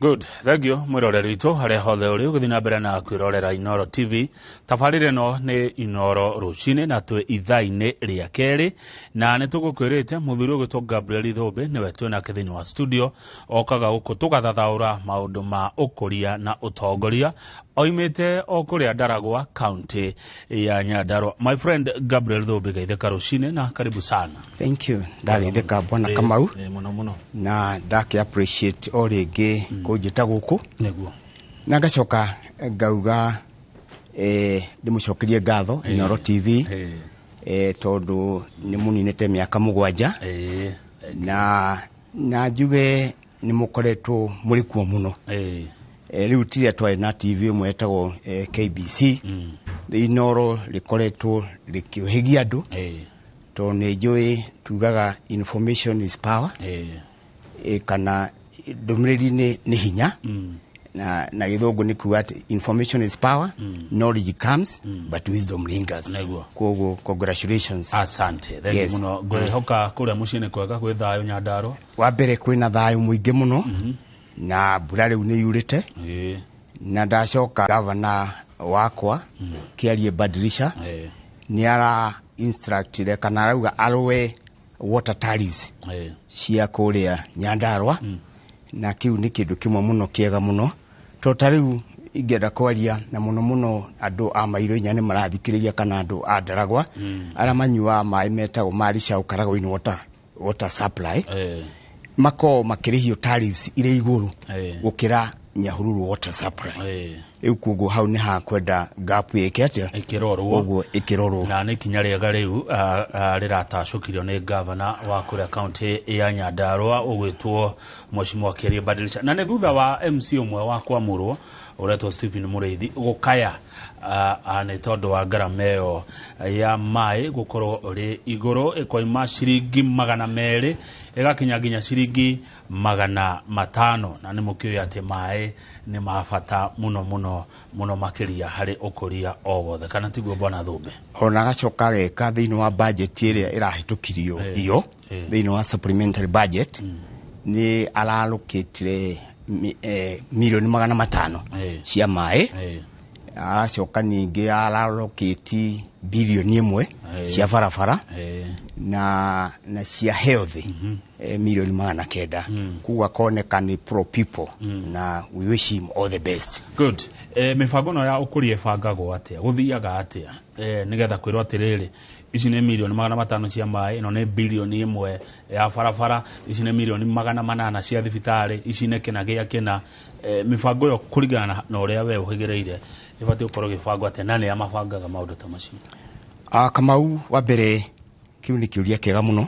Good, thank you mwiroreri witũ harĩa hothe ũrĩ ũgĩthiĩ na mbere na kwĩrorera Inoro TV. Tabarĩra ĩno nĩ Inoro rũcinĩ na twĩ ithaa-inĩ rĩa kerĩ, na nĩ tũgũkwĩrĩte mũthuri ũgwĩtwo Gabriel Thũmbĩ nĩwe twĩ nake thĩinĩ wa studio, okaga gũkũ tũgathathaũra maũndũ ma ũkũria na ũtongoria, oimĩte o kũrĩa Ndaragwa, kaunti ya Nyandarua. My friend Gabriel Thũmbĩ, geithĩka rũcinĩ na karibu sana. Thank you, ndageithĩka bwana Kamau. Mũno mũno. Na ndakĩ appreciate o rĩngĩ kũnjĩta gũkũ. Nĩguo. Na ngacoka ngauga ndĩmũcokerie ngatho Inoro TV tondũ nĩ mũninĩte mĩaka 7. Na njuge nĩ mũkoretwo mũrĩ kuo mũno. Rĩu tiria twarĩ na TV ĩmwe ĩtagwo KBC. Inoro rĩkoretwo rĩkĩũhĩgia andũ. Tondũ nĩ njũĩ tugaga information is power. Kana ndũmĩrĩri nĩ hinya. Na gĩthũngũ nĩ kuga atĩ information is power, knowledge comes, but wisdom lingers. Nĩguo. Koguo congratulations. Asante. Thank you mũno. Ngwĩhoka kũrĩa mũciĩ nĩ kwega, gwĩ thayũ Nyandarua. Wa mbere kwĩna thayũ mũingĩ mũno. Na mbura rĩu nĩ yurĩte. Na ndacoka gavana wakwa Kĩarie Badilisha nĩ ara instructire kana arauga arũe water tariffs cia kũrĩa Nyandarua. Na kĩu nĩ kĩndũ kĩmwe mũno kĩega mũno, tondũ ta rĩu ingĩenda kwaria na mũno mũno andũ a Mairũ inya nĩ marathikĩrĩria, kana andũ a Ndaragwa arĩa manyuaga maĩ metagwo ma Richau Karagũinĩ water supply. Makoragwo makĩrĩhio tariffs irĩ igũrũ gũkĩra Nyahururu water supply. Rĩu koguo hau nĩ hakwenda gap ĩke atĩa? Ĩkĩrorwo. Ũguo ĩkĩrorwo. Na nĩ ikinya rĩega rĩu rĩratacũkirio nĩ gavana wa kũrĩa kaunti ya Nyandarua ũgwĩtwo Mheshimiwa Kĩarie Badilisha, na nĩ thutha wa MC ũmwe wa kwamũrwo ũretwo Stephen Mũrĩithi gũkaya nĩ tondũ wa ngarama ĩyo ya maĩ gũkorwo ĩrĩ igũrũ, ĩkoima ciringi 200 ĩgakinya nginya ciringi 500, na nĩ mũkĩũĩ atĩ maĩ nĩ ma bata mũno mũno mũno makĩria harĩ ũkũria o wothe, kana tiguo bwana Thũmbĩ? Ona agacoka ageka thĩinĩ wa budget ĩrĩa ĩrahĩtũkirio iyo, thĩinĩ wa supplementary budget nĩ aralokĩtire milioni 500 cia maĩ. Aracoka ningĩ aralokĩti bilioni 1 cia barabara na cia health milioni 900. Koguo akoneka nĩ pro people na we wish him all the best. Good. Mĩbango ĩno ya ũkũria ĩbangagwo atĩa, gũthiaga atĩa nĩgetha kwĩrwo atĩrĩrĩ, ici nĩ milioni 500 cia maĩ, ĩno nĩ bilioni 1 ya barabara, ici nĩ milioni 800 cia thibitarĩ, ici nĩ kĩna gĩa kĩna. Mĩbango ĩyo kũringana na ũrĩa we ũhĩgĩrĩire ĩbatiĩ gũkorwo ĩgĩbangwo atĩa, na nĩ a mabangaga maũndũ ta macio? Kamau, wa mbere kĩu nĩ kĩũria kĩega mũno.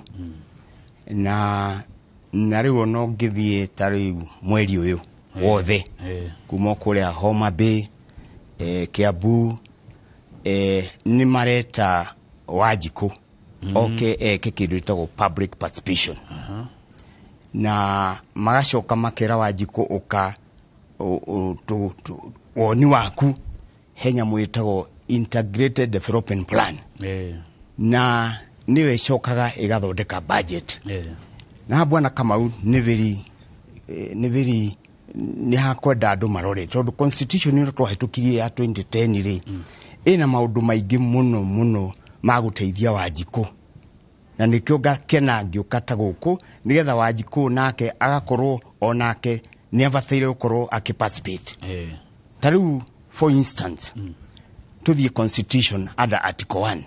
Na rĩu ona ũngĩthiĩ ta rĩu mweri ũyũ wothe kuma kũrĩa Homa Bay, Kiambu, nĩ mareta Wanjikũ oke eke kĩndũ gĩtagwo public participation. Na magacoka makera Wanjikũ ũka woni waku he nyamũ ĩtagwo integrated development plan. Na nĩyo ĩcokaga ĩgathondeka budget. Na bwana Kamau nĩ very nĩ very nĩ hakwenda andũ marore, tondũ constitution ĩno twahĩtũkirie ya 2010 rĩ, ĩna maũndũ maingĩ mũno mũno ma gũteithia Wanjikũ, na nĩkĩo ngakena ngĩũka ta gũkũ nĩgetha Wanjikũ nake agakorwo onake nĩ abataire gũkorwo akĩ participate. Ta rĩu for instance tũthiĩ constitution under article 1,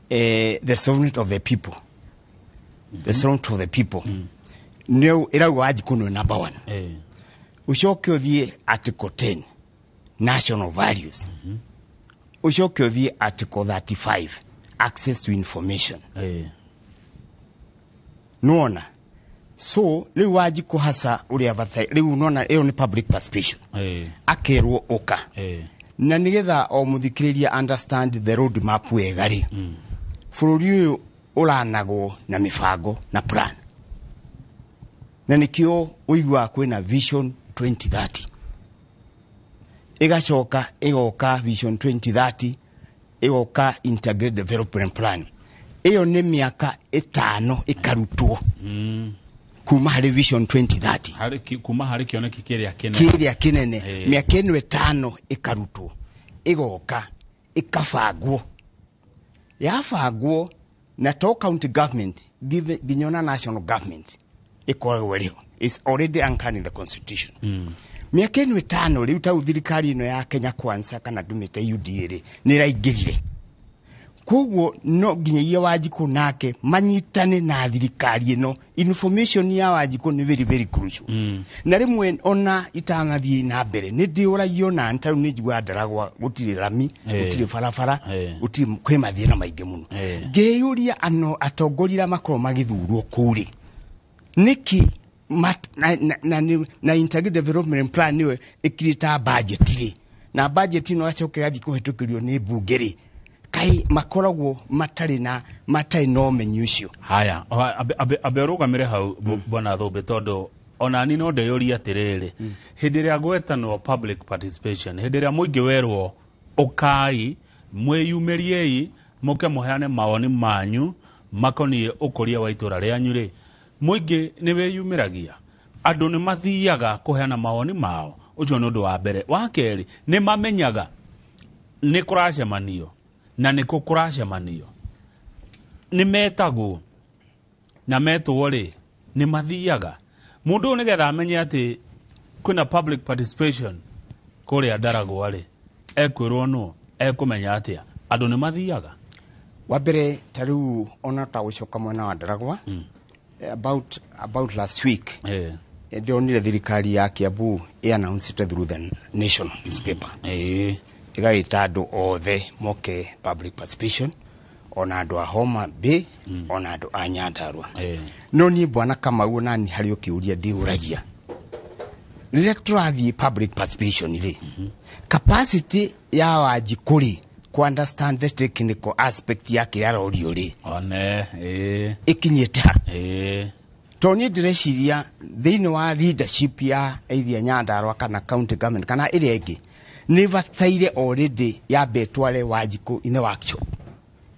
the sovereignty of the people, the sovereignty of the people nĩ ĩrauga Wanjikũ nĩwe number 1. Ũcoke ũthiĩ article 10, national values. Ũcoke ũthiĩ article 35, access to information. Nĩwona? So rĩu Wanjikũ hasa ũrĩa bata rĩu nona ĩyo nĩ public participation. Akerwo ũka. Na nĩgetha o mũthikĩrĩria understand the road map wega rĩ, bũrũri ũyũ ũranagwo na mĩbango na plan, na nĩkĩo ũiguaga kwĩna vision 2030, ĩgacoka ĩgoka vision 2030, ĩgoka integrated development plan. Ĩyo nĩ mĩaka 5 ĩkarutwo. Kuma harĩ Vision 2030. Kuma harĩ kĩoneki kĩrĩa kĩnene. Kĩrĩa kĩnene. Mĩaka ĩno 5 ĩkarutwo, ĩgoka ĩkabangwo, yabangwo na to county government nginya ona national government ĩkoragwo ĩrĩho, is already anchored in the constitution. Mĩaka ĩno 5 rĩu tau thirikari ĩno ya Kenya Kwanza kana ndumĩte UDA rĩ, nĩ ĩraingĩrire. Koguo no nginyagia Wanjikũ nake manyitane na thirikari ĩno. Information ya Wanjikũ nĩ very very crucial. Na rĩmwe ona itanathiĩ na mbere nĩ ndĩũragio, na tarĩu nĩ njiguaga Ndaragwa gũtirĩ rami, gũtirĩ barabara, gũtirĩ, kwĩ mathĩna maingĩ mũno. Ngĩyũria ano atongoria arĩa makorwo magĩthurwo kũu rĩ, nĩkĩ na integrated development plan nĩyo ĩkirĩta budget rĩ, na budget ĩno acoke gathiĩ kũhetũkĩrio nĩ mbunge rĩ, kaĩ makoragwo matarĩ na ũmenyi ũcio? Haya, ambe ũrũgamĩre hau, bwana Thũmbĩ, tondũ onani no ndĩyũrie atĩrĩrĩ, hĩndĩ ĩrĩa gwetanwo public participation, hĩndĩ ĩrĩa mũingĩ werwo ũkai mwĩyumĩriei mũke mũheane mawoni manyu makoniĩ ũkũria wa itũra rĩanyu rĩ, mũingĩ nĩ wĩyumĩragia? Andũ nĩ mathiaga kũheana mawoni mao? Ũcio nĩ ũndũ wa mbere. Wa kerĩ, nĩ mamenyaga nĩ kũracemanio na nĩ kũ kũracemanio? Nĩ metagwo, na metwo rĩ, nĩ mathiaga? Mũndũ ũyũ nĩgetha amenye atĩ kwĩna public participation kũrĩa Ndaragwa rĩ, ekwĩrwo nũ? Ekũmenya atĩa? Andũ nĩ mathiaga? Wa mbere, ta rĩu ona ta gũcoka mwena wa Ndaragwa, about last week, ndĩronire thirikari ya Kiambu ĩ-announced through the national newspaper, ĩgagĩta andũ othe moke public participation, ona andũ a Homa Bay, ona andũ a Nyandarua. No niĩ, bwana Kamau, nani harĩ ũkĩũria ndĩũragia, rĩrĩa tũrathiĩ public participation rĩ, capacity ya Wanjikũ rĩ, ku understand the technical aspect ya kĩrĩa arorio rĩ, one ĩkinyĩte ha? Tondũ niĩ ndĩreciria thĩinĩ wa leadership ya either Nyandarua kana county government kana ĩrĩa ĩngĩ, nĩ bataire already yambe ĩtware Wanjikũ in the workshop,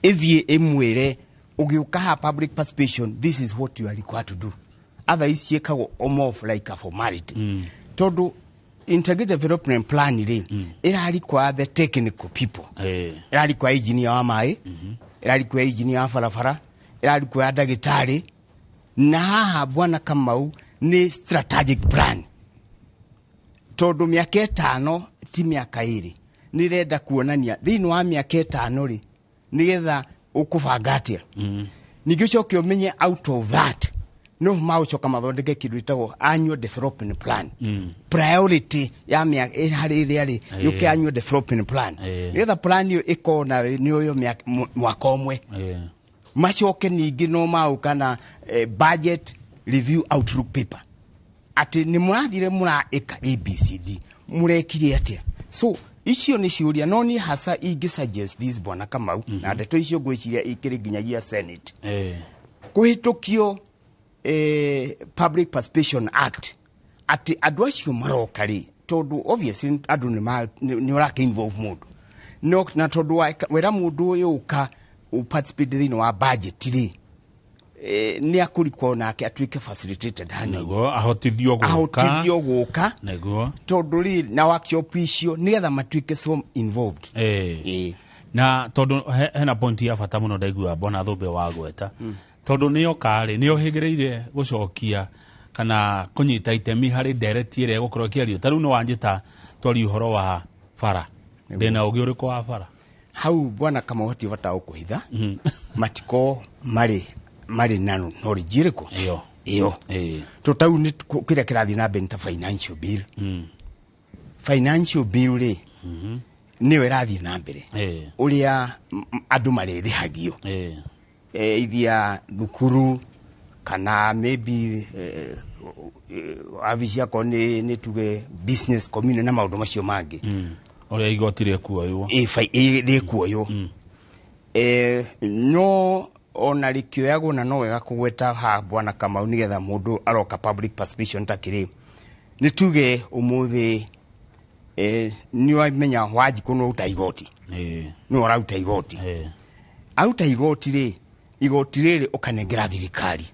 ĩthiĩ ĩmwĩre, ũgĩũka haha public participation, this is what you are required to do. Otherwise ciĩkagwo more of like a formality, tondũ integrated development plan rĩ, ĩra require the technical people, ĩra require engineer wa maĩ, ĩra require engineer wa barabara, ĩra require ndagĩtarĩ. Na haha, bwana Kamau, nĩ strategic plan, tondũ mĩaka 5 ti mĩaka 2. Nĩ ĩrenda kuonania thĩinĩ wa mĩaka 5 rĩ, nĩgetha ũkũbanga atĩa. Ningĩ ũcoke ũmenye out of that no magũcoka mathondeke kĩndũ gĩtagwo annual development plan, priority ya mĩaka harĩ ĩrĩa rĩ yũke annual development plan, nĩgetha plan ĩyo ĩkorwo na nĩ ũyũ mwaka 1. Macoke ningĩ no maũka na budget review outlook paper, atĩ nĩ mũrathire mũraĩka ABCD, mũrekire atĩa? So icio nĩ ciũria, no niĩ hasa ingĩ suggest this, bwana Kamau, na ndeto icio ngwĩciria ikĩrĩ nginyagia Senate kũhĩtũkio Public Participation Act, atĩ andũ acio maroka rĩ, tondũ obviously andũ nĩ ũraka involve mũndũ, no na tondũ wera mũndũ ũyũ ũka participate thĩinĩ wa budget rĩ, nĩ akũrikwo nake atuĩke facilitated hanini. Nĩguo ahotithio gũka. Ahotithio gũka. Tondũ rĩ, na workshop icio nĩgetha matuĩke so involved. Na tondũ hena point ya bata mũno ndaigua bwana Thũmbĩ wa gweta, tondũ nĩyo karĩ nĩyo hĩgĩrĩire gũcokia kana kũnyita itemi harĩ ndereti ĩrĩa ĩgũkorwo ĩkĩario. Ta rĩu nĩ wanjĩta twarie ũhoro wa bara, ndĩna ũgĩ ũrĩkũ wa bara? Hau, bwana Kamau, hatirĩ bata wa gũkũhitha, matiko marĩ na knowledge ĩrĩkũ ĩyo. Ĩyo. To tau nĩ kĩrĩa kĩrathiĩ na mbere nĩ ta financial bill. Financial bill rĩ, nĩyo ĩrathiĩ na mbere, ũrĩa andũ marĩrĩhagio, ithia thukuru kana maybe wabici akorwo nĩ tuge business community na maũndũ macio mangĩ. Ũrĩa igoti rĩkuoywo. Rĩkuoywo. No ona rĩkĩoyagwo, na no wega kũgweta haha, bwana Kamau, nĩgetha mũndũ aroka public participation ta kĩrĩ, nĩ tuge ũmũthĩ nĩ wamenya Wanjikũ no ũruta igoti, nĩ ũraruta igoti. Aruta igoti rĩ, igoti rĩrĩ ũkanengera thirikari.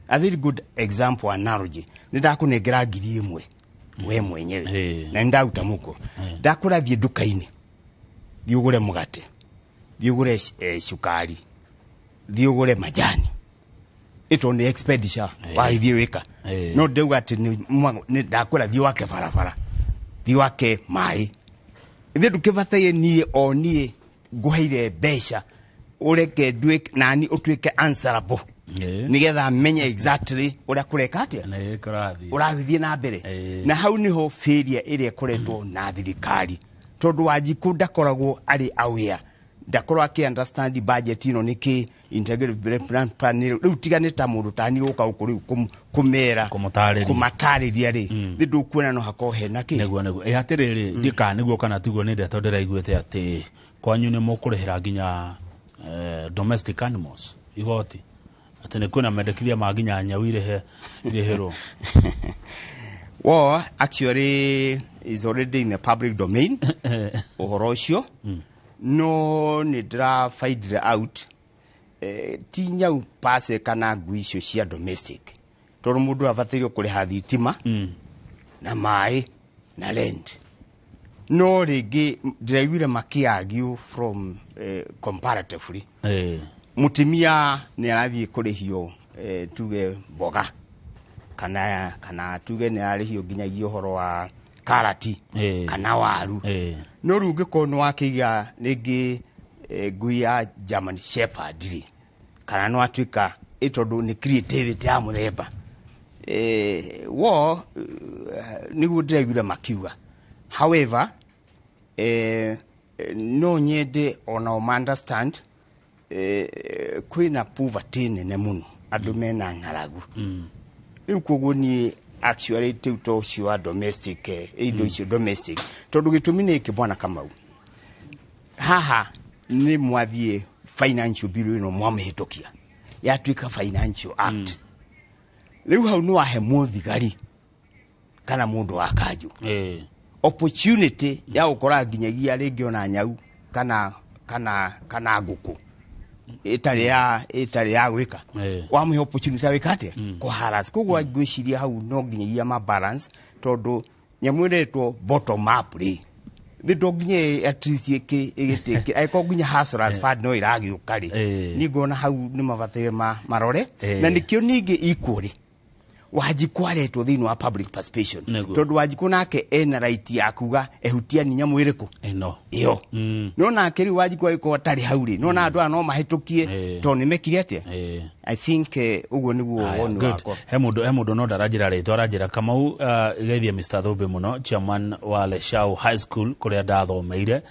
A very good example, analogy, nĩ ndakũnengera 1,000 we mwenyewe na nĩ ndaruta mũko, ndakũra thiĩ nduka-inĩ, thiĩ ũgũre mũgate, thiĩ ũgũre cukari, thiĩ ũgũre majani, ĩto nĩ expenditure wagĩthiĩ wĩka. No ndauga atĩ nĩ ndakwĩra thiĩ wake barabara, thiĩ wake maĩ, ithuĩ ndũkĩbataire niĩ o niĩ ngũheire mbeca ũreke nduĩke nani ũtuĩke answerable nĩgetha menye exactly ũrĩa kũreka atĩa, Nĩ kũrathiĩ. Ũrathiĩ na mbere. Na hau niho failure ĩrĩa ĩkoretwo na thirikari, tondũ Wanjikũ ndakoragwo arĩ aware, ndakorwo akĩ understand budget ĩno nĩ kĩ, integrated development plan rĩu tiga nĩ ta mũndũ tani gũka gũkũ rĩu kũmera, Kũmũtarĩria. Kũmatarĩria rĩ, nĩ ndũkuona no hakorwo hena kĩ. Nĩguo ĩ atĩrĩrĩ, ndiĩ nĩguo kana tiguo, nĩ ndeto ndĩraiguĩte atĩ kwanyu nĩ mũkũrĩhĩra nginya domestic animals igoti, atĩ nĩ kwĩna mendekithia ma nginya nyau irĩhe irĩhĩrwo. Well, actually is already in the public domain ũhoro ũcio, no nĩ ndĩra find it out, ti nyau pase kana ngui icio cia domestic, tondũ mũndũ abataire kũrĩha thitima na maĩ na rent. No rĩngĩ ndĩraiguire makĩargue from comparatively mũtumia nĩ arathiĩ kũrĩhio, tuge mboga kana tuge nĩ ararĩhio nginyagia ũhoro wa karati kana waru. No rĩu ũngĩkorwo nĩ wakĩiga rĩngĩ ngui ya German Shepherd rĩ, kana nĩ watuĩka ĩ tondũ nĩ creativity ya mũthemba wo nĩguo ndĩraiguire makiuga. However, no nyende ona ma understand kwĩna poverty nene mũno, andũ mena ng'aragu rĩu. Koguo niĩ actually rĩu to ũcio wa domestic, indo icio domestic, tondũ gĩtũmi nĩ kĩ, bwana Kamau, haha nĩ mwathiĩ financial bill ĩno mwamĩhĩtũkia yatuĩka financial act. Rĩu hau nĩ wahe mũthigari kana mũndũ wa kanjũ opportunity ya gũkora nginyagia rĩngĩ ona nyau kana ngũkũ ĩtarĩ ya gwĩka, wamũhe opportunity ya gwĩka atĩa, kũharass. Koguo ngwĩciria hau no nginyagia ma balance, tondũ nyamũ ĩretwo bottom up rĩ, nĩ to nginya at least ĩgĩtĩkĩ angĩkorwo nginya hustlers fund no ĩragĩũka rĩ, niĩ ngona hau nĩ mabataire marore. Na nĩkĩo ningĩ equally Wanjikũ aretwo thĩinĩ wa public participation, tondũ Wanjikũ nake ena right ya kuga ehutia ni nyamũ ĩrĩkũ ĩno ĩyo. No nake rĩu Wanjikũ agĩkorwo atarĩ hau rĩ, no na andũ aya no mahĩtũkie tondũ nĩ mekire atĩa. I think ũguo nĩguo Aya, woni good. wakwa. He mũndũ no ndaranjĩra rĩtwa, aranjĩra Kamau, geithie Mr. Thumbi mũno, chairman wa Leshau High School kũrĩa ndathomeire,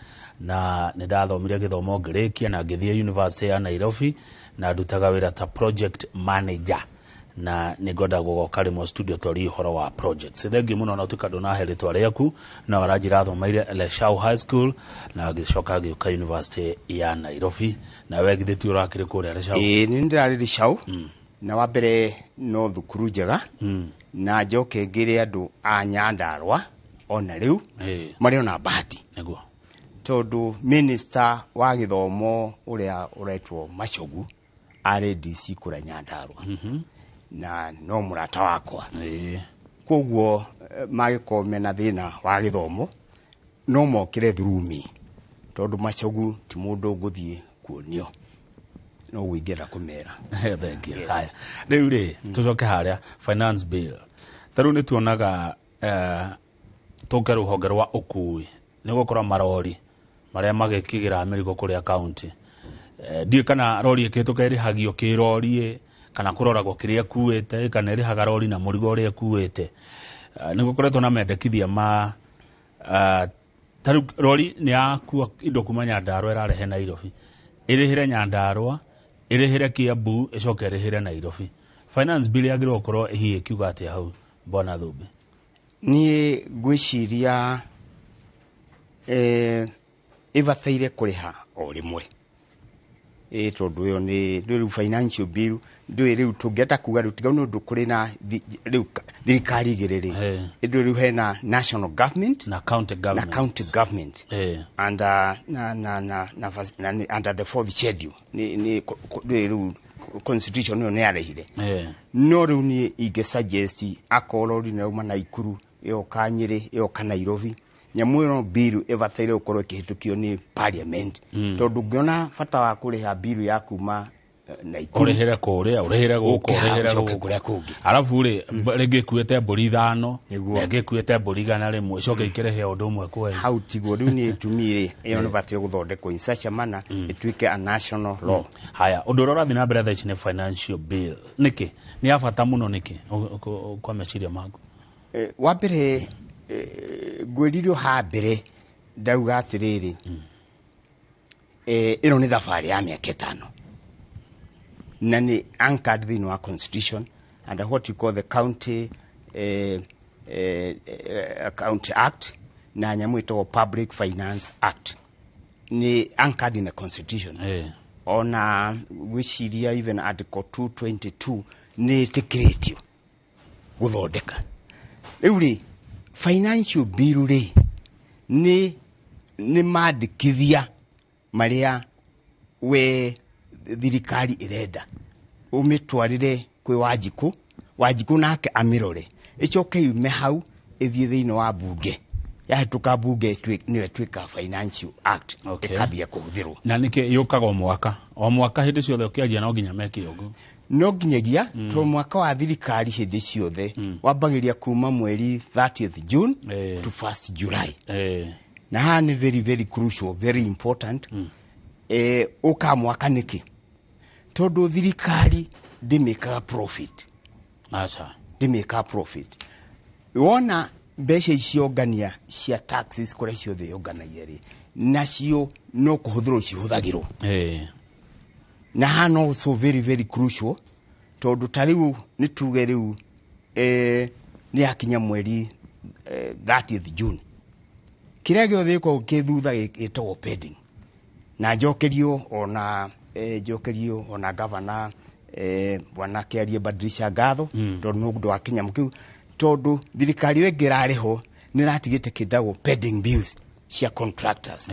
na nĩ ndathomire gĩthomo ngĩrĩkia na ngĩthiĩ University ya Nairobi, na ndutaga wĩra ta project manager, na nĩ ngwenda gũgoka rĩmwe studio twarie ũhoro wa projects. Thengiũ mũno na ũtuĩka ndũnahe rĩtwa rĩaku, no aranjĩra athomeire Leshau High School na ngĩcoka ngĩũka University ya Nairobi. Na we githĩ ti ũrakĩrĩ kũrĩa Leshau? Ĩĩ, nĩ ndĩrarĩ Leshau, na wa mbere no thukuru njega, na njoke ngĩre andũ a Nyandarũa ona rĩu marĩ ona bahati, tondũ minister wa gĩthomo ũrĩa ũretwo Machogu arĩ DC kũrĩa Nyandarũa na no mũrata wakwa. Koguo magĩkorwo mena thĩna wa gĩthomo no mokĩre through me, tondũ Machogu ti mũndũ ũgũthiĩ kuonio, no ũingĩra kũmera. Thank you. Haya, rĩu rĩ, tũcoke harĩa finance bill. Ta rĩu nĩ tuonaga, tũke rũhonge rwa ũkui, nĩ gũkorwo marori marĩa magĩkĩgĩra mĩrigo kũrĩa kaunti, ndiũĩ kana rori ĩkĩhĩtũka ĩrĩhagio kĩrori kana kũroragwo kĩrĩa ĩkuĩte, kana ĩrĩhaga rori na mũrigo ũrĩa ĩkuĩte. Nĩ gũkoretwo na mendekithia ma ta rĩu rori nĩ yakua indo kuma Nyandarũa ĩrarehe Nairobi, ĩrĩhĩre Nyandarũa, ĩrĩhĩre Kiambu, ĩcoke ĩrĩhĩre Nairobi. Finance bill yagĩrĩirwo gũkorwo hihi ĩkiuga atĩa hau, bwana Thumbi? Niĩ ngwĩciria ĩbataire kũrĩha o rĩmwe, ĩ tondũ ĩyo nĩ rĩu financial bill ndũĩ rĩu tũngĩenda kuga rĩu tiga nĩ ũndũ kũrĩ na rĩu thirikari igĩrĩ rĩ, ndũĩ rĩu hena national government na county na government. County government and na na na na, na, na, na under the fourth schedule ni ndũĩ rĩu Constitution ĩyo nĩ yarehire. No rĩu niĩ ingĩ suggest akorwo rori nĩ rauma Naikuru ĩyoka Nyĩrĩ ĩyoka Nairobi, nyamũ ĩno bill ĩbataire gũkorwo ĩkĩhĩtũkio nĩ parliament, tondũ ngĩona bata wa kũrĩha bill ya kuma Naikuru ũrĩhĩre kũrĩa, ũrĩhĩre gũkũ, ũke haha, ũrĩhĩre ũcoke gũkũ. Kũrĩa kũngĩ. Arabu rĩ, rĩngĩ ĩkuĩte mbũri 5, Nĩguo. ĩngĩ ĩkuĩte mbũri 100, ĩcoke ikĩrĩhe ũndũ ũmwe kweri. Hau tiguo. Rĩu niĩ tumi rĩ, ĩyo nĩ bataire gũthondekwo in such a manner ĩtuĩke a national law. Haya, ũndũ ũrĩa ũrathiĩ na mbere thaa ici nĩ financial bill. Nĩkĩ nĩ ya bata mũno? Nĩkĩ kwa meciria maku? Wa mbere, ngwĩrire ha mbere ndauga atĩrĩrĩ, ĩno nĩ thabarĩ ya mĩaka 5 na nĩ anchored thĩinĩ wa constitution and what you call the county county act na nyamũ ĩtagwo Public Finance Act, nĩ anchored in the constitution. Ona gwĩciria even article 222 nĩ ĩtĩkĩrĩtio gũthondeka. Rĩu rĩ, financial bill rĩ, nĩ mandĩkithia marĩa we thirikari ĩrenda ũmĩtwarĩre kwĩ Wanjikũ, Wanjikũ nake amĩrore, ĩcoke yume hau ĩthiĩ thĩinĩ wa bunge. Yahĩtũka bunge nĩyo ĩtuĩka financial act, ĩkambia kũhũthĩrwo. Na nĩkĩ yũkaga o mwaka o mwaka? Hĩndĩ ciothe ũkĩaria no nginya meke ũguo? No nginyagia, tondũ mwaka wa thirikari hĩndĩ ciothe wambagĩria kuma mweri 30th June to 1st July. Na haha nĩ very very crucial, very important. Ũka mwaka nĩkĩ? Tondũ thirikari ndĩmĩkaga profit. Aca. Ndĩmĩkaga profit. Wona mbeca ici ngania cia taxes kũrĩa ciothe yonganagia rĩ, nacio no kũhũthĩrwo cihũthagĩrwo. Na haha no also very very crucial, tondũ ta rĩu nĩ tuge rĩu nĩ yakinya mweri 30th June, kĩrĩa gĩothe gĩkoragwo kĩ thutha gĩtagwo pending. Na njokerio ona njokerio ona gavana bwana Kĩarie Badilisha ngatho, tondũ nĩ ũndũ wa kĩnyamũ kĩu, tondũ thirikari ĩyo ĩngĩ ĩrarĩ ho nĩ ĩratigĩte kĩndagwo pending bills cia contractors,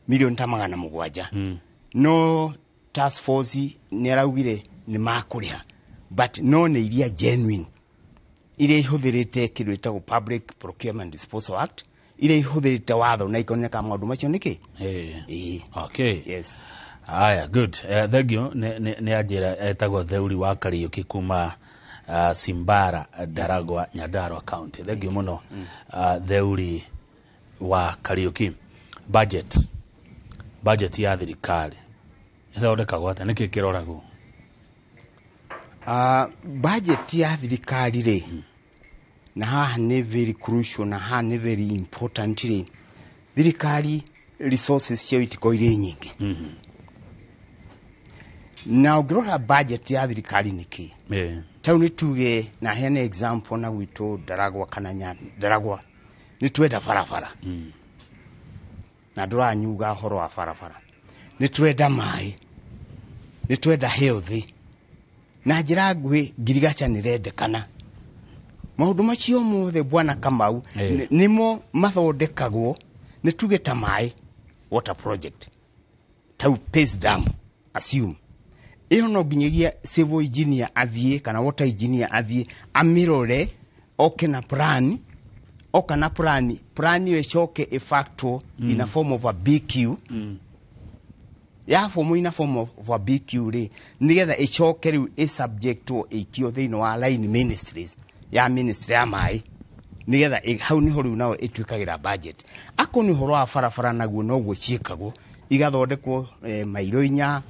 milioni ta 700. No task force nĩ araugire nĩ makũrĩha, but no nĩ iria genuine, iria ihũthĩrĩte kĩndũ gĩtagwo Public Procurement Disposal Act, iria ihũthĩrĩte watho na ikoneka maũndũ macio nĩkĩ. Ĩĩ. Yes. Haya, good. Thank you. Nĩ anjĩra etagwo Theuri wa Kariũki kuma Simbara, Ndaragwa, Nyandarua County. Thank you mũno, Theuri wa Kariũki. Budget ya thirikari ĩthondekagwo atĩa? Nĩkĩ kĩroragwo? Budget ya thirikari rĩ, na haha nĩ very crucial na haha nĩ very important rĩ, thirikari resources ciao itikorwo irĩ nyingĩ. Na ũngĩrora budget ya thirikari nĩ kĩ? Tau nĩ tuge na heane example na gwitũ Ndaragwa kana Ndaragwa nĩ twenda barabara, na ndũranyuga ũhoro wa barabara, nĩ twenda maĩ, nĩ twenda health, na njĩra nguhĩ ngirigaca nĩ rendekana. Maũndũ macio mothe, bwana Kamau, nĩmo mathondekagwo. Nĩ tuge ta maĩ, water project tau Pace Dam, assume ĩyo no nginyagia civil engineer athiĩ kana water engineer athiĩ amĩrore, oke na plan. Oka na plan, plan ĩyo ĩcoke ĩfactwo in a form of a BQ. Ya form in a form of a BQ rĩ, nĩgetha ĩcoke rĩu ĩsubjectwo ĩikio thĩinĩ wa line ministries ya ministry ya maĩ, nĩgetha hau nĩho rĩu nao ĩtuĩkagĩra budget. Akorwo nĩ ũhoro wa barabara, naguo noguo ciĩkagwo, igathondekwo mairo 4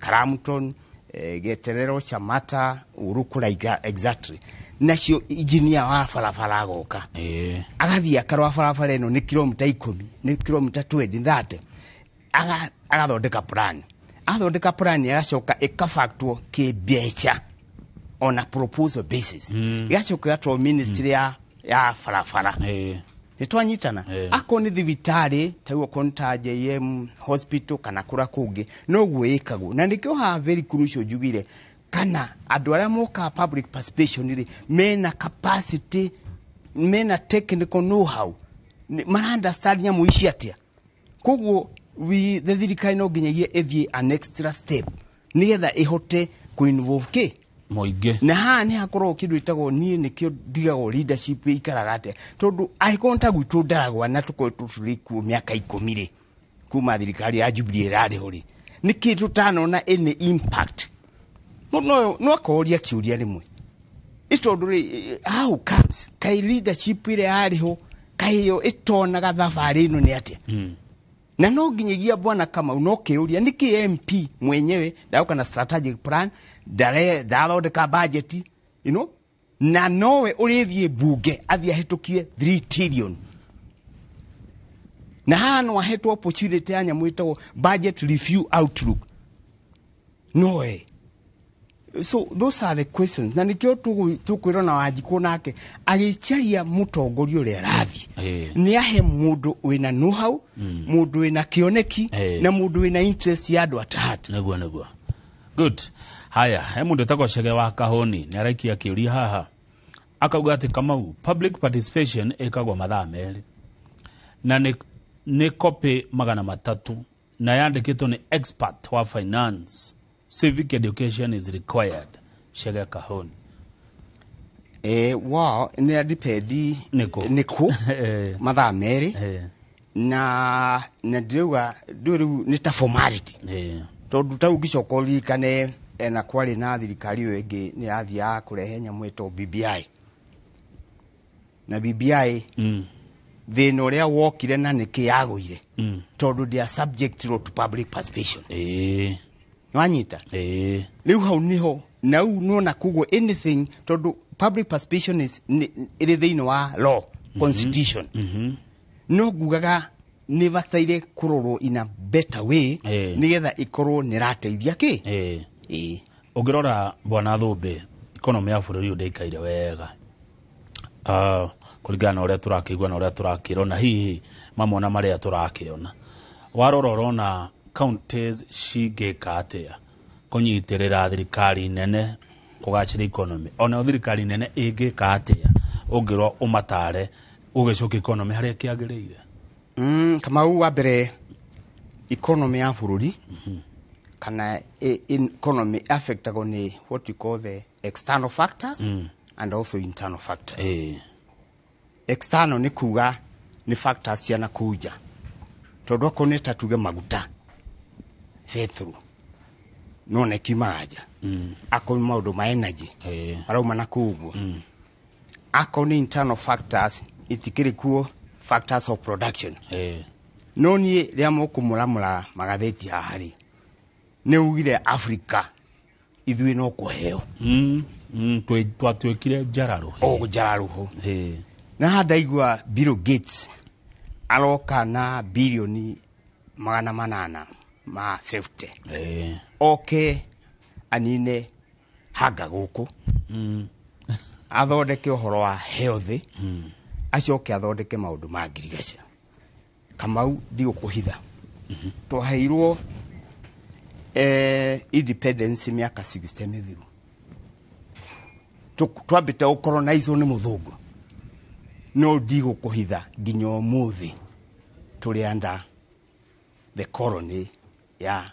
Karamton, Geterero, Chamata, Uru kũraiga exactly. Nacio engineer wa barabara agoka, agathiĩ akarora barabara ĩno nĩ kilomita 10, nĩ kilomita 20, 30. Agathondeka plan. Athondeka plan, agacoka ĩkabactwo kĩmbeca on a proposal basis, ĩgacoka ĩgatwarwo ministry ya barabara. Nĩ twanyitana? Akorwo nĩ thibitarĩ tau, okorwo nĩ ta JM Hospital kana kũrĩa kũngĩ, noguo ĩkagwo. Na nĩkĩo haha very crucial njugire kana andũ arĩa mokaga public participation rĩ, mena capacity, mena technical know how, mara understand nyamũ ici atĩa. Koguo we the thirikari no nginyagia ĩthiĩ an extra step nĩgetha ĩhote Kũ involve kĩ? Mũingĩ. Na haha nĩ hakoragwo kĩndũ ĩtagwo, niĩ nĩkĩo ndigagwo, leadership ĩikaraga atĩa? Tondũ angĩkorwo ta gwitũ Ndaragwa na tũkoretwo tũrĩ kuo mĩaka 10 rĩ, kuma thirikari ya Jubilee ĩrarĩ ho rĩ, nĩkĩ tũtanona any impact? No akoria kĩũria rĩmwe ĩ, tondũ rĩ, how comes kaĩ leadership ĩrĩa yarĩ ho kaĩ ĩyo ĩtonaga thabarĩ ĩno nĩ atĩa? Na no nginyagia, bwana Kamau, no kĩũria nĩkĩ MP mwenyewe ndaroka na strategic plan, ndathondeka budget na nowe ũrĩthiĩ bunge athiĩ ahĩtũkie 3 trillion, na haha no ahetwo opportunity ya nyamũ ĩtagwo budget review outlook nowe. So those are the questions, na nikĩo tũkwĩrwo na Wanjikũ nake agĩcaria mũtongoria ũrĩa arathiĩ nĩ ahe mũndũ wĩna know-how, mũndũ wĩna kĩoneki, na mũndũ wĩna interest ya andũ at heart. Nĩguo, good. Haya, he mũndũ ũtagwo Cege wa Kahũni nĩ araikia kĩũria haha, akauga atĩ, Kamau, public participation ĩkagwo mathaa 2 na nĩ copy 300 na yandĩkĩtwo nĩ expert wa finance. Civic education is required. Chege Kahũni. Wao nĩ adipendi. Nĩkũ? Nĩkũ mathaa 2. Na ndĩrauga ndũĩ rĩu nĩ ta formality, tondũ ta ũngĩcoka ũririkane ena kwarĩ na thirikari ĩyo ĩngĩ nĩ yathiaga kũrehe nyamũ ĩtagwo BBI, na BBI thĩna ũrĩa wokire na nĩkĩ yagũire, tondũ they are subject to public participation. Wanyita? Rĩu hau niho na rĩu nona koguo anything, tondũ public participation is ĩrĩ thĩinĩ wa law, constitution, no ngugaga nĩ bataire kũrorwo in a better way, nĩgetha ĩkorwo nĩ ĩrateithia kĩ. Ũngĩrora, bwana Thũmbĩ, economy ya bũrũri ũyũ ndĩikaire wega, kũringana na ũrĩa tũrakĩigua na ũrĩa tũrakĩrwo na hihi mamwe na marĩa tũrakĩona, warora ũrona counties cingĩka atĩa kũnyitĩrĩra thirikari nene kũgacĩra economy? Onayo thirikari nene ĩngĩka atĩa ũngĩrwo ũmatare gũgĩcokia economy harĩa kĩagĩrĩire? Kamau, wa mbere, economy ya bũrũri kana economy affectagwo nĩ what you call the external factors and also internal factors. External nĩ kuga nĩ factors cia na kũu nja, tondũ akorwo nĩ ta tuge maguta, betũrũ nona ikiumaga nja, akorwo nĩ maũndũ ma energy marauma na kũu ũguo. Akorwo nĩ internal factors, itikĩrĩ kuo factors of production. No niĩ rĩrĩa mũkũmũramũra magathĩti haha rĩ, nĩ ugire Africa ithuĩ no kũheo. Twatuĩkire njararũ. O njararũhũ. Na haha ndaigua Bill Gates aroka na bilioni 850 oke anine hanga gũkũ, athondeke ũhoro wa health, acoke athondeke maũndũ ma ngirigaca. Kamau, ndigũkũhitha, twaheirwo independence mĩaka 60 mĩthiru. Twambĩte gũcolonizwo nĩ mũthũngũ, no ndigũkũhitha nginya ũmũthĩ tũrĩ under the colony ya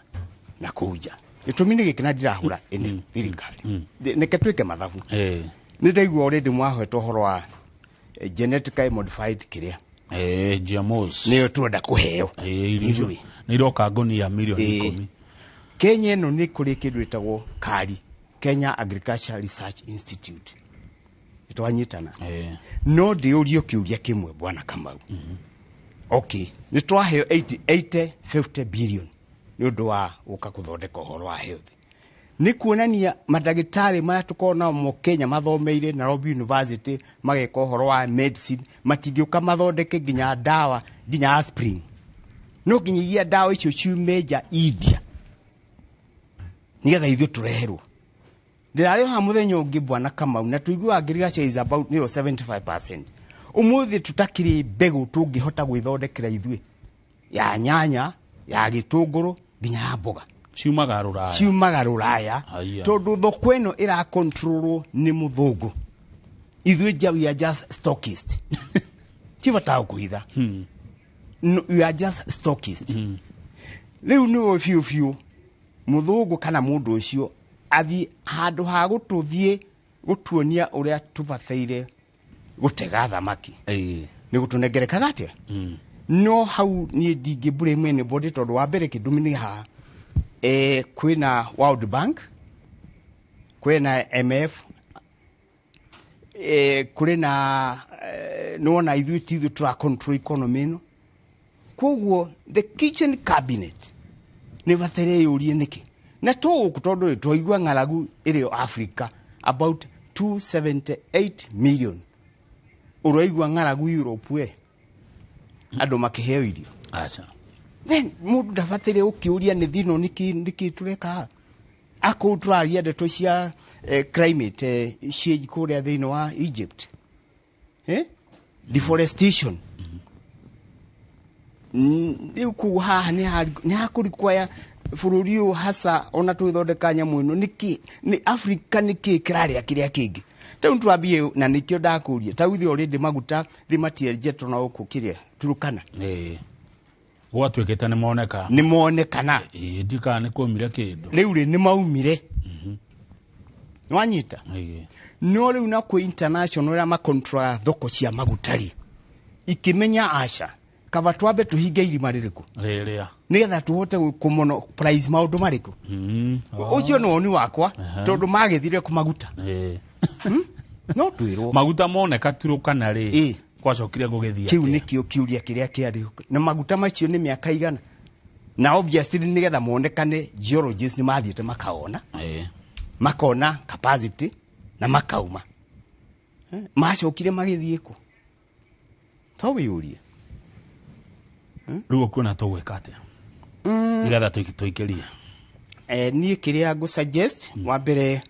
nakũu nja. Gĩtũmi nĩ gĩkĩ, na ndirahũra ĩnĩ thirikari. Nĩke twĩke mathabu. Nĩ ndaigua already mwahweta ũhoro wa genetically modified kĩrĩa. GMOs. Nĩyo twenda kũheo ithuĩ. Nĩ iroka ngũnia milioni 10. Kenya ĩno nĩ kũrĩ kĩndũ ĩtagwo KARI, Kenya Agriculture Research Institute. Twanyitana? No ndĩũrio kĩũria kĩmwe, bwana Kamau. Okay, nĩ twaheo 80 80 50 billion nĩ ũndũ wa gũka gũthondeka ũhoro wa health, nĩ kuonania mandagĩtarĩ marĩa tũkoragwo namo Kenya mathomeire Nairobi University, mageka ũhoro wa medicine, matingĩũka mathondeke nginya ndawa, nginya aspirin? No nginyagia ndawa icio ciume nja India nĩgetha ithuĩ tũreherwo. Ndĩrarĩ haha mũthenya ũngĩ, bwana Kamau, na tũiguaga ngirigaca is about nĩyo 75%. Ũmũthĩ tũtakĩrĩ mbegũ tũngĩhota gwĩthondekera ithuĩ, ya nyanya, ya gĩtũngũrũ, nginya ya mboga. Ciumaga rũraya. Ciumaga rũraya. Haiya. Tondũ thoko ĩno ĩrakontrolwo nĩ mũthũngũ. Ithuĩ nja we are just stockist, tibataga kũhitha. No, we are just stockist. Rĩu nĩwe biũ biũ mũthũngũ kana mũndũ ũcio. Athi handũ ha gũtũthiĩ gũtuonia ũrĩa tũbataire gũtega thamaki, nĩ gũtũnengerekaga atĩa? No hau niĩ ndingĩ blame anybody, tondũ wa mbere kĩndũmi nĩ haha, kwĩna World Bank, kwĩna MF, kũrĩ na nĩwona ithuĩ ti ithuĩ tũra control economy ĩno. Koguo the kitchen cabinet nĩ bataire yũrie nĩkĩ na tũgũkũ, tondũ rĩ twaigua ng'aragu ĩrĩ o Africa about 278 million. Ũraigua ng'aragu Europe we, andũ makĩheo irio. Aca. Then mũndũ ndabataire gũkĩũria nĩ thino nĩkĩ tũreka haha. Akũu tũraria ndeto cia climate change kũrĩa thĩinĩ wa Egypt, eh? Deforestation. Rĩu kũu haha nĩ hakũrikwaya bũrũri ũyũ hasa ona tũgĩthondeka nyamũ ĩno nĩkĩ nĩ Africa nĩkĩ kĩrarĩa kĩrĩa kĩngĩ. Rĩu twambie na nĩkĩo ndakũria ta ithuĩ already maguta thĩ matienjetwo na gũkũ kĩrĩa Turukana. Gwatuĩkĩte nĩ moneka. Nĩ monekana. Ndikana nĩ kuumire kĩndũ. Rĩu rĩ nĩ maumire, nĩwanyita? No rĩu na kwĩ international ũrĩa makontrol thoko cia maguta rĩ, ikĩmenya aca kaba twambe tũhinge irima rĩrĩkũ rĩrĩa nĩgetha tũhote kũmono price maũndũ marĩkũ. Ũcio nĩ woni wakwa, tondũ magĩthire kũ maguta. No twĩrwo maguta moneka Turukana rĩ, gwacokire gũgĩthiĩ kĩu atĩa? Nĩkĩo kĩũria kĩrĩa kĩarĩ na maguta macio nĩ mĩaka igana, na obviously nĩgetha monekane geologists nĩ mathiĩte makaona, makona capacity na makauma. Macokire magĩthiĩ kũ? To wĩyũrie. Rĩu ũkuona tũgwĩka atĩa nĩgetha tũikĩrie? Niĩ kĩrĩa ngũ suggest wa mbere,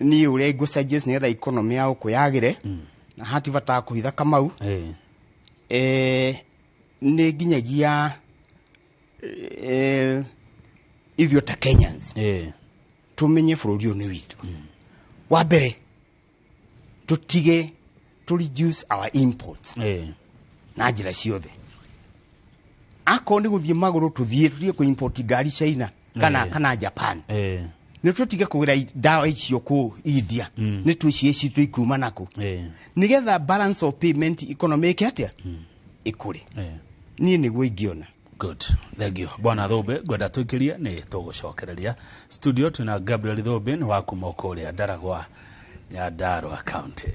niĩ ũrĩa ngũ suggest nĩgetha economy ya gũkũ yagĩre, na hati bata kũhitha Kamau, nĩ nginyagia ithuĩ ta Kenyans tũmenye bũrũri ũyũ nĩ witũ. Wa mbere tũtige to reduce our imports na njĩra ciothe. Akorwo nĩ gũthiĩ magũrũ tũthiĩ, tũtige kũ import ngari China kana kana Japan. Nĩ tũtige kũgĩra ndawa icio kũ India, nĩ twĩcie citũ ikuma nakũ, nĩgetha balance of payment economy ĩke atĩa? Ĩkũre. Niĩ nĩguo ingĩona. Good, thank you, bwana Thumbi. Ngwenda tũikĩrie nĩ tũgũcokereria studio. Twĩna Gabriel Thumbi nĩ wa kuma kũrĩa Ndaragwa, Nyandarua County.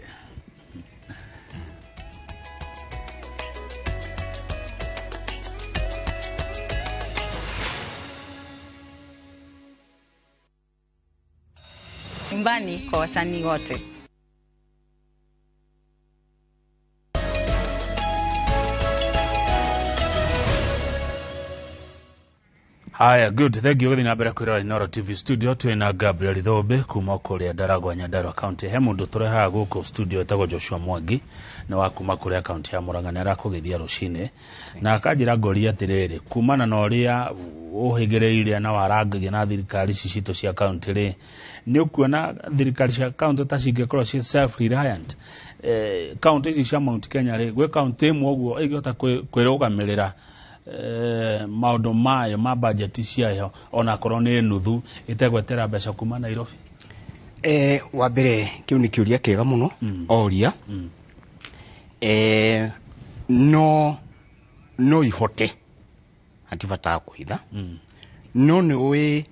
Nyumbani kwa wasanii wote. Haya, good, thank you. Gũthiĩ na mbere kwĩrora Inooro TV. Studio twĩna Gabriel Thumbi kuma kũrĩa Ndaragwa, Nyandarua County. He mũndũ tũrehaga gũkũ studio etagwo Joshua Mwangi, nĩ wa kuma kũrĩa kaunti ya Murang'a, nĩ arakũgeithia rũcinĩ na akanjĩra ngoria atĩrĩrĩ, kumana na ũrĩa ũhĩgĩrĩire na warangagia na thirikari ici citũ cia kaunti rĩ, nĩ ũkuona thirikari cia kaunti ta cingĩkorwo ci self reliant, kaunti ici cia Mount Kenya rĩ, gwĩ kaunti ĩmwe ũguo ĩngĩhota kwĩrũgamĩrĩra maũndũ mayo ma bajeti ciayo, onakorwo nĩ nuthu, ĩtegwetera mbeca kuma Nairobi? Wa mbere kĩu nĩ kĩũria kĩega mũno oria. No ihote, hatibataga kũhitha, no nĩ ũĩ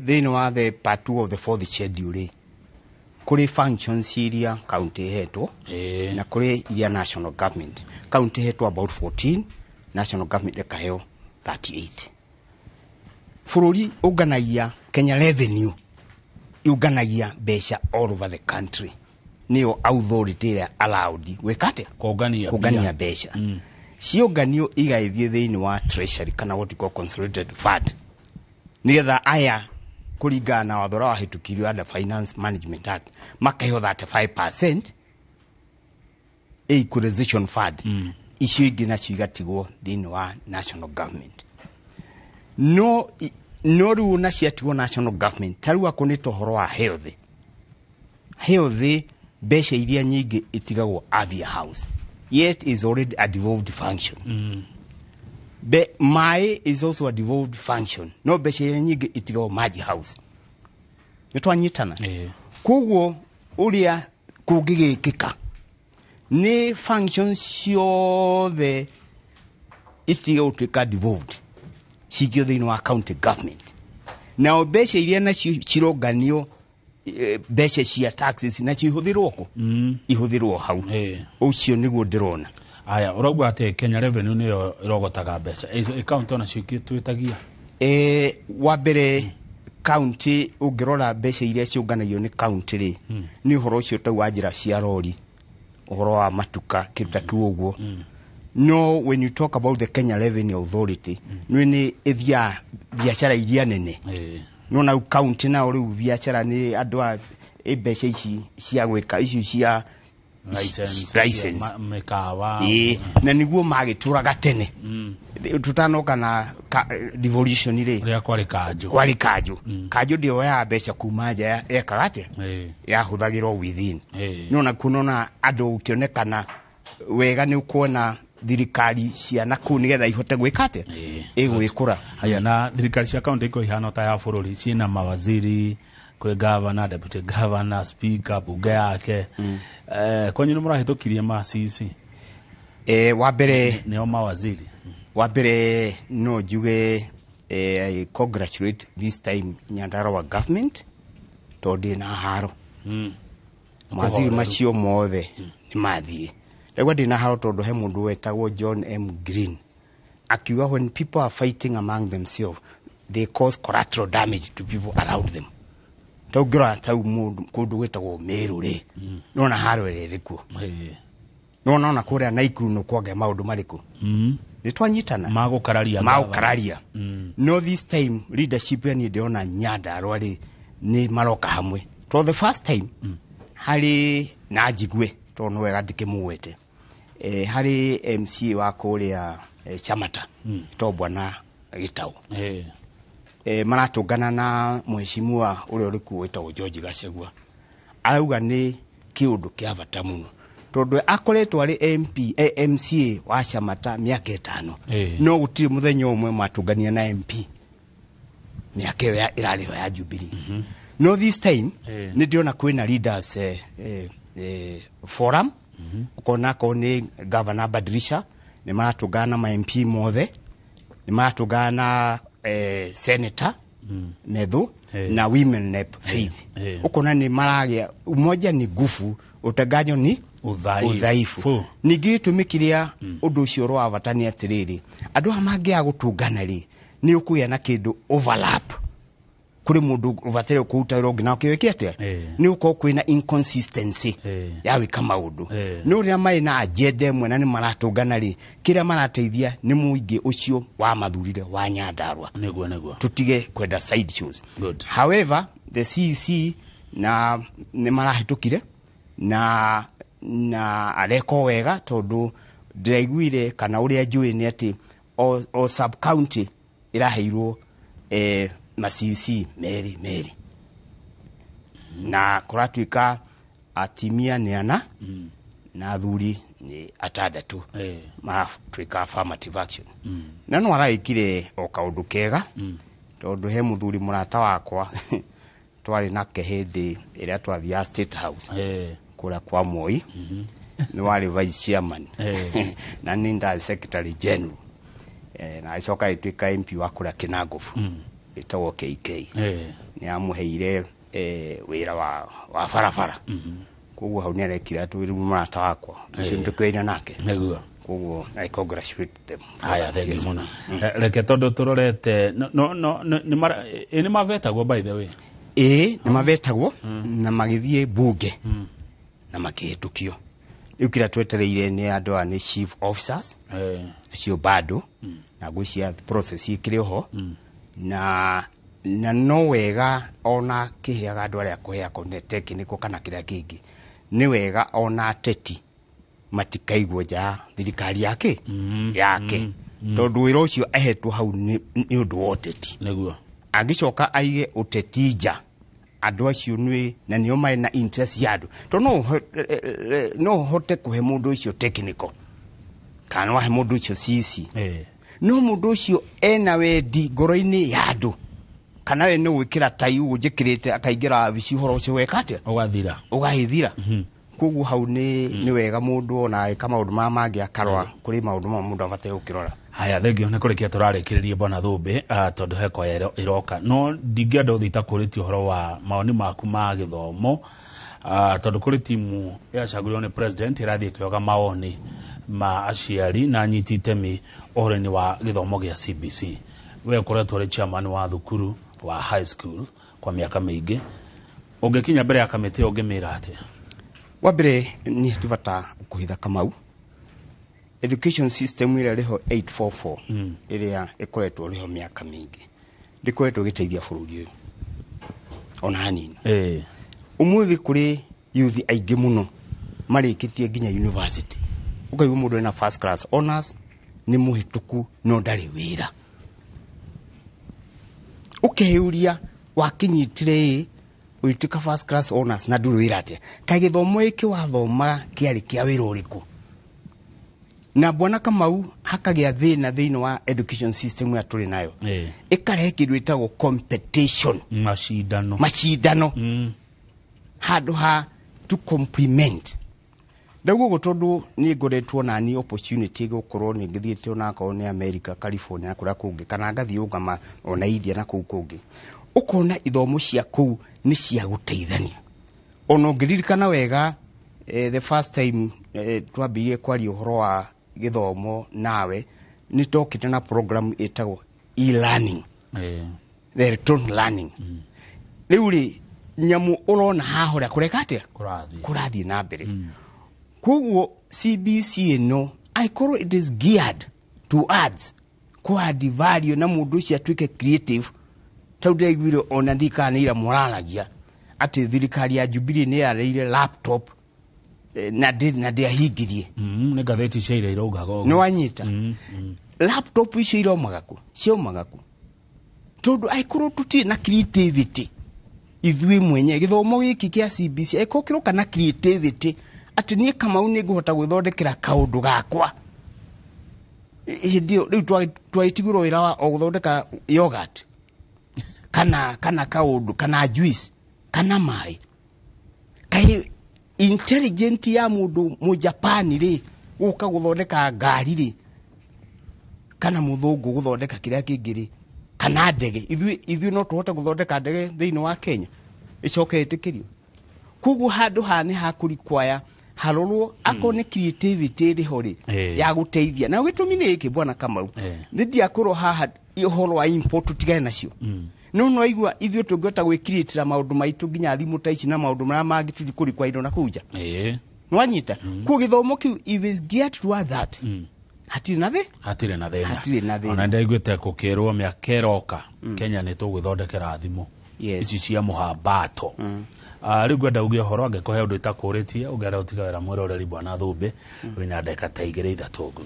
thĩinĩ wa the part two of the fourth schedule rĩ, kũrĩ functions iria county ĩhetwo na kũrĩ iria national government. County ĩhetwo about 14, national government ĩkaheo 38. Bũrũri ũnganagia, Kenya Revenue yũnganagia mbeca all over the country, nĩyo authority ĩrĩa allowed gwĩka atĩa? Kũngania. Kũngania mbeca. Ciũnganio igagĩthiĩ thĩinĩ wa treasury kana what you call consolidated fund, nĩgetha aya kũringana na watho ũrĩa wahĩtũkirio under Finance Management Act makaheo 35% equalization fund. Icio ingĩ nacio igatigwo thĩinĩ wa national government. No rĩu ona ciatigwo national government, ta rĩu akorwo nĩ ta ũhoro wa health, mbeca iria nyingĩ itigagwo Afya House, yet is already a devolved function. Be maĩ is also a devolved function, no mbeca iria nyingĩ itigagwo Maji House. Nĩ twanyitana? Ĩĩ. Koguo ũrĩa kũngĩgĩkĩka nĩ functions ciothe itige gũtuĩka devolved, cikio thĩinĩ wa county government, nao mbeca iria nacio cironganio, mbeca cia taxes, nacio ihũthĩrwo kũ? Ihũthĩrwo hau. Ũcio nĩguo ndĩrona. Aya, ũrauga atĩ Kenya Revenue nĩyo ĩrogotaga mbeca? Ĩ kaunti onacio twĩtagia? Wa mbere, county ũngĩrora mbeca iria ciũnganagio nĩ county rĩ, nĩ ũhoro ũcio tau wa njĩra cia rori, ũhoro wa matuka, kĩndũ ta kĩu ũguo. No when you talk about the Kenya Revenue Authority, nĩ ĩthiaga biacara iria nene. No nau county nao rĩu biacara nĩ andũ a mbeca ici cia gwĩka ici cia license, license. Mĩkawa. Ĩĩ, na nĩguo magĩtũraga tene tũtanoka na devolution rĩ. Ũrĩa kwarĩ kanjũ. Kwarĩ kanjũ. Kanjũ ndĩoyaga mbeca kuma nja, yekaga atĩa? Yahũthagĩrwo within. No nakuo nona andũ ũkĩonekana wega nĩ ũkuona thirikari cia nakũu nĩgetha ihote gwĩka atĩa? Ĩgwĩkũra. Haya, na thirikari cia kaunti iko ihana ta ya bũrũri, ciĩna mawaziri, kwĩ governor, deputy governor, speaker, bunge yake. Kwanyu nĩ mũrahĩtũkirie ma CC? Wa mbere, nĩo mawaziri. Wa mbere no njuge, I congratulate this time Nyandarua government tondũ ndĩna haro. Mawaziri macio mothe nĩ mathiĩ. Ndaigua ndĩna haro tondũ he mũndũ wetagwo John M Green akiuga, "When people are fighting among themselves, they cause collateral damage to people around them." Ta ũngĩrora tau mũndũ kũndũ gwĩtagwo Meru rĩ, nona haro ĩrĩa ĩrĩ kuo. Nona ona kũrĩa Naikuru nĩ kwagĩa maũndũ marĩkũ? Nĩ twanyitana? Magũkararia gavana. Magũkararia. No this time leadership ya niĩ ndĩrona Nyandarua rĩ, nĩ maroka hamwe for the first time. Harĩ na njigue tondũ nĩ wega ndĩkĩmũgwete, harĩ MCA wa kũrĩa Chamata, to bwana Gĩtaũ. Maratũngana na mheshimiwa ũrĩa ũrĩ kuo wĩtagwo George Gachagua. Arauga nĩ kĩũndũ kĩa bata mũno tondũ akoretwo arĩ MP, MCA wa Chamata mĩaka 5. No gũtirĩ mũthenya ũmwe matũngania na MP mĩaka ĩyo ĩrarĩ ho ya Jubilee. No this time nĩ ndĩrona kwĩna leaders forum. Ũkona akorwo nĩ governor Badilisha, nĩ maratũngana na ma MP mothe, nĩ maratũngana na senator Methu na women rep Faith. Ũkona nĩ maragĩa umoja ni nguvu, utenganyo ni udhaifu. Udhaifu. Ningĩ gĩtũmi kĩrĩa ũndũ ũcio ũrĩ wa bata nĩ atĩrĩrĩ, andũ aya mangĩaga gũtũngana rĩ, nĩ ũkũgĩa na kĩndũ overlap kũrĩ mũndũ ũbataire kũruta wĩra ũngĩ na ũkĩwĩke atĩa. Nĩ ũkorwo kwĩna inconsistency ya gwĩka maũndũ. No rĩrĩa marĩ na agenda ĩmwe na nĩ maratũngana rĩ, kĩrĩa marateithia nĩ mũingĩ ũcio wa mathurire wa Nyandarua. Nĩguo. Tutige kwenda side shows. Good. However, the CEC na nĩ marahĩtũkire na areko wega tondũ ndĩraiguire kana ũrĩa njũĩ nĩ atĩ o sub county ĩraheirwo ma CEC merĩ merĩ, na kũratuĩka atimia nĩ ana na athuri nĩ atandatũ. Maratuĩka affirmative action. Na no aragĩkire o kaũndũ kega tondũ he mũthuri mũrata wakwa twarĩ nake hĩndĩ ĩrĩa twathiaga State House kũrĩa kwa Moi, nĩ warĩ vice chairman na nĩ ndarĩ secretary general, na agĩcoka agĩtuĩka MP wa kũrĩa Kinangofu, ĩtagwo KK. Nĩ amũheire wĩra wa barabara, koguo hau nĩ arekire atĩ rĩu mũrata wakwa ũcio nĩ nake. Koguo I congratulate them for Haya, that. thank you Yes. mũno. Reke tondũ tũrorete no nĩ mavetagwo, by the way. Ĩĩ, nĩ mavetagwo na magĩthiĩ bunge na makĩhĩtũkio. Rĩu kĩrĩa twetereire nĩ andũ aya nĩ chief officers acio bado, na ngwĩciria process ĩkĩrĩ ho, na no wega ona kĩheaga andũ arĩa kũhea akorwo nĩ technical kana kĩrĩa kĩngĩ, nĩ wega ona ateti matikaigwo nja ya thirikari yake tondũ wĩra ũcio ahetwo hau nĩ ũndũ wa ũteti. Angĩcoka aige ũteti nja, andũ acio nĩ na nĩo marĩ na interest ya andũ, tondũ no ũhote kũhe mũndũ ũcio technical kana no wahe mũndũ ũcio CC. No mũndũ ũcio ena wendi ngoro-inĩ ya andũ, kana we nĩ gwĩkĩra tai ũguo njĩkĩrĩte akaingĩra wabici, ũhoro ũcio weka atĩa? Ũgathira. Ũgagĩthira. Koguo hau nĩ wega mũndũ ona agĩka maũndũ maya mangĩ akarora kũrĩ maũndũ mamwe mũndũ abataire gũkĩrora. Haya, thengio nĩ kũrĩkia tũrarĩkĩrĩria, bwana Thũmbĩ, tondũ he kwaya ĩroka, no ndingĩenda ũthiĩ itakũrĩtie ũhoro wa mawoni maku ma gĩthomo, tondũ kũrĩ timu yacagũrirwo nĩ president ĩrathiĩ ĩkĩoga mawoni ma aciari na anyiti itemi ũhoro-inĩ wa gĩthomo gĩa CBC. We ũkoretwo ũrĩ chairman wa thukuru wa high school kwa mĩaka mĩingĩ. Ũngĩkinya mbere ya kamĩtĩ ĩyo, ũngĩmĩra atĩa? Wa mbere, niĩ ti bata kũhitha, Kamau, education system ĩrĩa ĩrĩho 844, ĩrĩa ĩkoretwo ĩrĩho mĩaka mĩingĩ, ndĩkoretwo ĩgĩteithia bũrũri ũyũ ona hanini. Ũmũthĩ kũrĩ youth aingĩ mũno marĩkĩtie nginya university, ũkaigua mũndũ ena first class honors, nĩ mũhĩtũku, no ndarĩ wĩra. Ũkeyũria, wakinyitire ĩ ũgĩtuĩka first class honors na ndũrĩ wĩra atĩa? Kaĩ gĩthomo gĩkĩ wathoma kĩarĩ kĩa wĩra ũrĩkũ? Na bwana Kamau, hakagĩa thĩna thĩinĩ wa education system ĩrĩa tũrĩ nayo. Ĩkarehe kĩndũ ĩtagwo competition. Macindano. Macindano handũ ha to complement. Ndauga ũguo tondũ nĩ ngoretwo nani opportunity gũkorwo nĩ ngĩthiĩte onakorwo nĩ America, California na kũrĩa kũngĩ, kana ngathiĩ ũgama ona India na kũu kũngĩ, ũkona ithomo cia kũu nĩ cia gũteithania. Ona ũngĩririkana wega, the first time twambĩrĩirie kwaria ũhoro wa gĩthomo nawe, nĩ tokĩte na program ĩtagwo e-learning, the electronic learning. Rĩu rĩ, nyamũ ũrona haha ũrĩa kũreka atĩa? Kũrathiĩ. Kũrathiĩ na mbere. Koguo CBC ĩno, angĩkorwo it is geared towards ku add value na mũndũ ũcio atuĩke creative, tondũ ndĩraiguire ona ndikana nĩ ira mũraragia atĩ thirikari ya Jubilee nĩ yareire laptop, na ndĩahingirie. Nĩ ngathĩti cia ira iraugaga ũguo. Nĩ wanyita? Laptop icio iraumaga kũ? Ciaumaga kũ? Tondũ angĩkorwo tũtirĩ na creativity ithuĩ mwenyewe, gĩthomo gĩkĩ kĩa CBC angĩkorwo kĩroka na creativity atĩ niĩ Kamau nĩ ngũhota gwĩthondekera kaũndũ gakwa, hĩndĩ ĩyo rĩu twagĩtigĩrwo wĩra wa o gũthondeka yogurt kana kaũndũ kana juice kana maĩ. Kaĩ intelligent ya mũndũ mũjapani rĩ gũka gũthondeka ngari rĩ, kana mũthũngũ gũthondeka kĩrĩa kĩngĩ rĩ, kana ndege, ithuĩ no tũhote gũthondeka ndege thĩinĩ wa Kenya ĩcoke ĩtĩkĩrio? Koguo handũ haha nĩ hakũrikwaya harorwo akorwo nĩ creativity ĩrĩ ho rĩ ya gũteithia. Na gĩtũmi nĩ gĩkĩ, bwana Kamau, nĩ ndiakwĩrwo haha ũhoro wa import tũtigane nacio, no aigua ithuĩ tũngĩhota gwĩkirĩtĩra maũndũ maitũ nginya thimũ ta ici na maũndũ marĩa mangĩ, tũthiĩ kũrikwa indo na kũu nja. Nĩwanyita? Kuo gĩthomo kĩu, if is geared toward that, hatirĩ na thĩ. Hatirĩ na thĩna. Hatirĩ na thĩna. Ona ndaiguĩte gũkĩrwo mĩaka ĩroka Kenya nĩ tũgwĩthondekera thimũ ici cia mũhambato. Rĩu ngwenda uge ũhoro, angĩkorwo he ũndũ itakũrĩtie ũngĩenda gũtiga wĩra mwĩroreri, bwana Thũmbĩ, wĩna ndagĩka ta igĩrĩ ithatũ ũguo.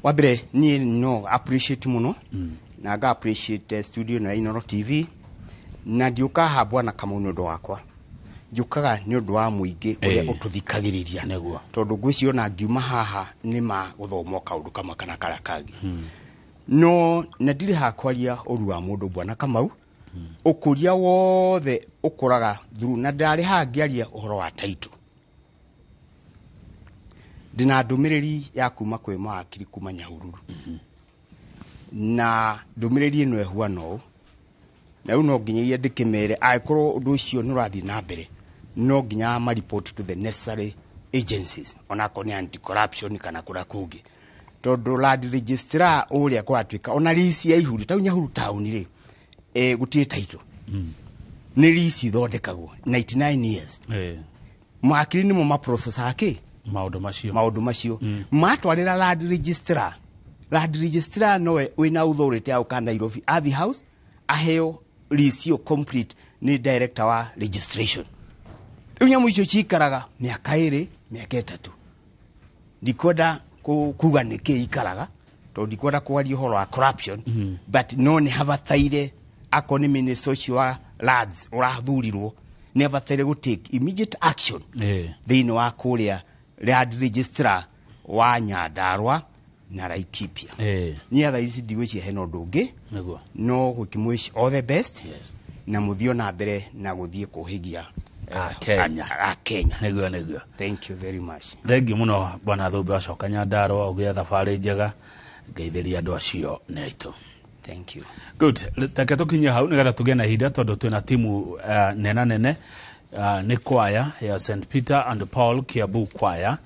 Wa mbere, niĩ no appreciate mũno na nga appreciate studio na Inooro TV, na ndiũkaga haha, bwana Kamau, nĩ ũndũ wakwa, njũkaga nĩ ũndũ wa mũingĩ ũrĩa ũtũthikagĩrĩria. Tondũ ngwĩciria ona ngiuma haha nĩ ma gũthoma kaũndũ kamwe kana karĩa kangĩ. No na ndirĩ haha kwaria ũru wa mũndũ, bwana Kamau. Ũkũria wothe ũkũraga through, na ndarĩ haha ngĩaria ũhoro wa title, ndĩna ndũmĩrĩri ya kuma kwĩ mawakiri kuma Nyahururu, na ndũmĩrĩri ĩno ĩhuana ũũ, na rĩu no nginyagia ndĩkĩmere angĩkorwo ũndũ ũcio nĩ ũrathiĩ na mbere, no nginya ma report to the necessary agencies, onakorwo nĩ anti corruption kana kũrĩa kũngĩ, tondũ land registrar ũrĩa kũratuĩka ona lease ya ihuri tau Nyahururu town rĩ, gũtirĩ title, nĩ lease ithondekagwo 99 years. Mawakiri nĩmo maprocessaga kĩ? Maũndũ macio. Maũndũ macio matwarĩra land registrar. Land registrar nowe wĩna authority ya gũka Nairobi Ardhi House aheo lease ĩyo complete nĩ director wa registration. Rĩu nyamũ icio cikaraga mĩaka 2, mĩaka 3. Ndikwenda kuga nĩkĩ ikaraga, tondũ ndikwenda kwaria ũhoro wa corruption, but no nĩ habataire akorwo nĩ minister ũcio wa lands ũrathurirwo, nĩ abataire gũ take immediate action thĩinĩ wa kũrĩa land registrar wa Nyandarua. Na Laikipia. Ĩĩ. Niĩ thaa ici ndigwĩciria hena ũndũ ũngĩ. Nĩguo. No gũkĩmwish all the best na mũthiĩ ona mbere na gũthiĩ kũhĩgia Kenya. A Kenya. Nĩguo. Thank you very much. Thengiũ mũno, bwana Thũmbĩ. Wacoka Nyandarũa ũgĩe thabarĩ njega, ngeithĩria andũ acio nĩ aitũ. Thank you. Good. Reke tũkinye hau nĩgetha tũgĩe na ihinda, tondũ twĩna timu nena nene, nĩ kwaya ya St Peter and Paul Kiambu Choir,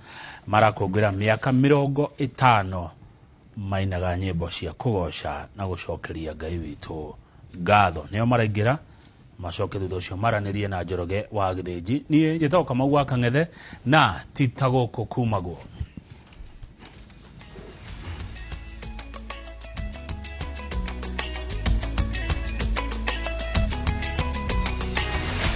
marakũngũĩra mĩaka 50 mainaga nyĩmbo cia kũgoca na gũcokeria Ngai witũ ngatho. Nĩo maraingĩra, macoke thutha ũcio maranĩrie na Njoroge wa Gĩthĩnji. Niĩ njĩtagwo Kamau wa Kang'ethe, na ti ta gũkũ kumagwo.